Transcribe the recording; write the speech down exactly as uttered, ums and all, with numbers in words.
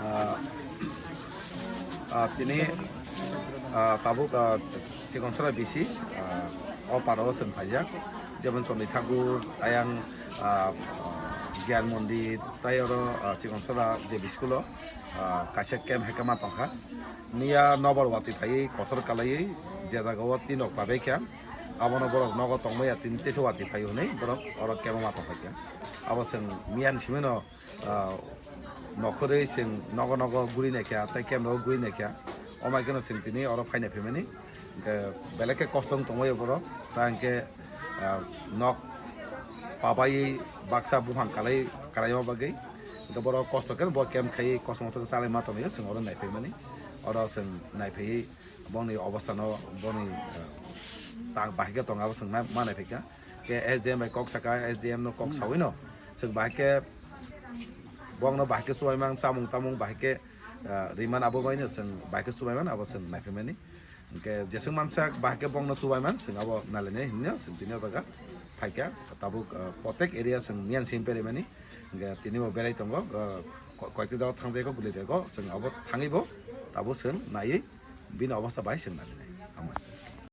Ah, ah, tini, ah, tabuk, ah, Chikonsora bisi, ah, o paro chwng phaijak, jemon Chondri Thakur, ayang, ah, ah, Gyan Mondir, tai oro, ah, Chikonsora J B school o, ah, kaisa camp hai khe ma tongkha. Miya nobor watwi phaiwi kothor kalaiwi je jaga o tin rok pabai kha, abono borok nogo tongmaya tini teisa watwi phaiwi hwnwi borok oro camp o ma tongphai kha. Abo chwng miyan simi no, ah, nokhorwi chwng nogo nogo guri naikha tei camp rogo guri naikha. Omai kheno chwng tini oro phaina phaimani. Hwnkhe belai khe kosto wng tongmani borok. Ta hwnkhe, ah, nok pabaiwi baksa buphang kalai, kalaima bagwi. Hwnkhe borok kosto khe bo camp khai kosto mosto khe chalaima tongwi chwng oro naiphaimani. Oro chwng naiphaiwi boni obostano boni, ah, tang bahai khe tongo abo chwng ma naiphai kha. Khe S D M bai kok saka, S D M no kok sawi no chwng bahai khe bongno bahai khe chubaimang chamung tamung bahai khe, ah, riman abo baino chwng bahai khe chubaiman abo chwng naiphaimani. Hwnkhe jeswk mansak bahai khe bongno chubaiman chwng abo nailainai hinwi chwng tini o jaga phaikha. Tabuk, ah, protek area chwng miyan simi beraimani. Hwnkhe tini bo berai tongo, ah, ko-, koyekti jaga thangjai kho guli rego chwng abo thangwi bo tabuk chwng naiwi bini obosta bahai chwng nailainai. Hambai.